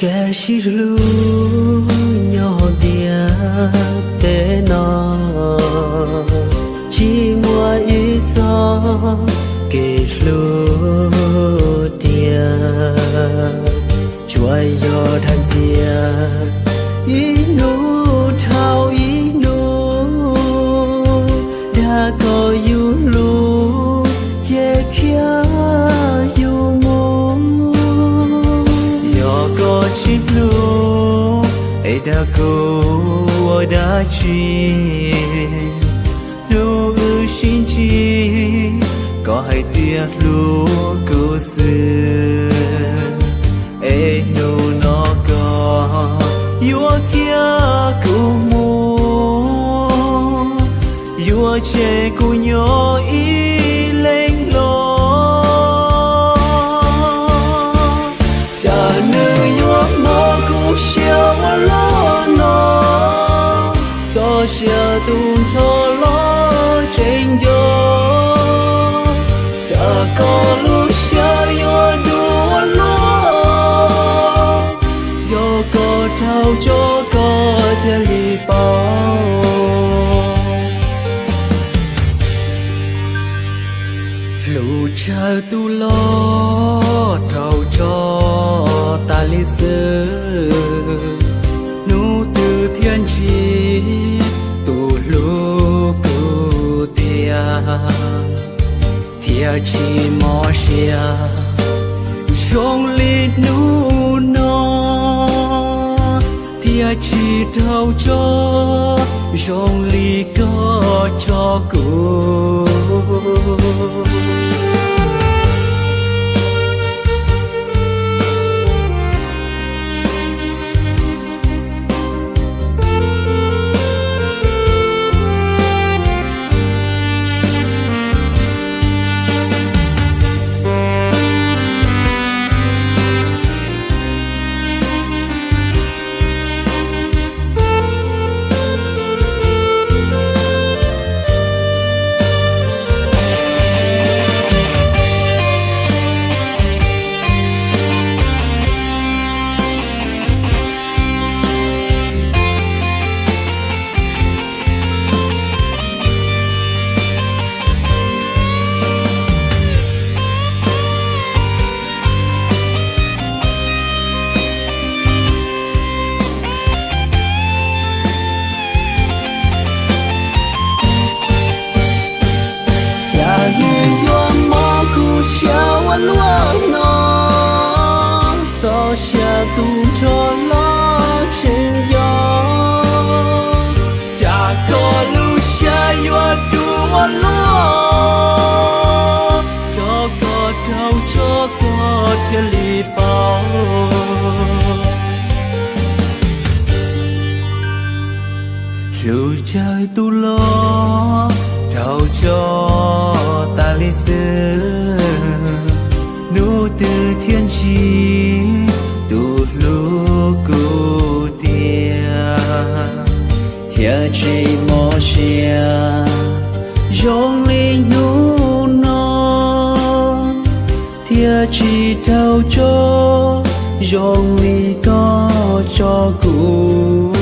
Kev sib hlub nyob hauv ntiaj teb no, tsis muaj ib txoj kev hlub tiag. Tsuas yog dag ntxias ib hnub dhau ib hnub, dag kom yus hlub ces khiav yus mus. Yog koj tsis hlub, es dag kuv ua dab tsi? Hnub wb sib ntsib, koj hais tias hlub kuv xwb, es hnub no koj yuav khiav kuv mus, yuav tseg kuv nyob ib leeg los. Cas nws yuav mob kuv siab ua luaj no, txoj sia tu nrho los tseem nco. Cas koj lub siab yuav dub ua luaj, yog koj raug tso koj thiaj li paub. Hlub tsawg tus los raug tso tas li xwb, hnub twg thiaj ntsib tus hlub kuv tiag, thiaj tsis mob siab zoo li hnub no, thiaj tsis raug tso zoo li koj tso kuv. Cas nws yuav mob kuv siab ua luaj no, txoj sia tu nrho los tseem nco. Cas koj lub siab yuav dub ua luaj, yog koj raug tso koj thiaj li paub. Hlub tsawg tus los raug tso tas li xwb, hnub twg thiaj ntsib tus hlub kuv tiag, thiaj tsis mob siab zoo li hnub no, thiaj tsis raug tso zoo li koj tso kuv.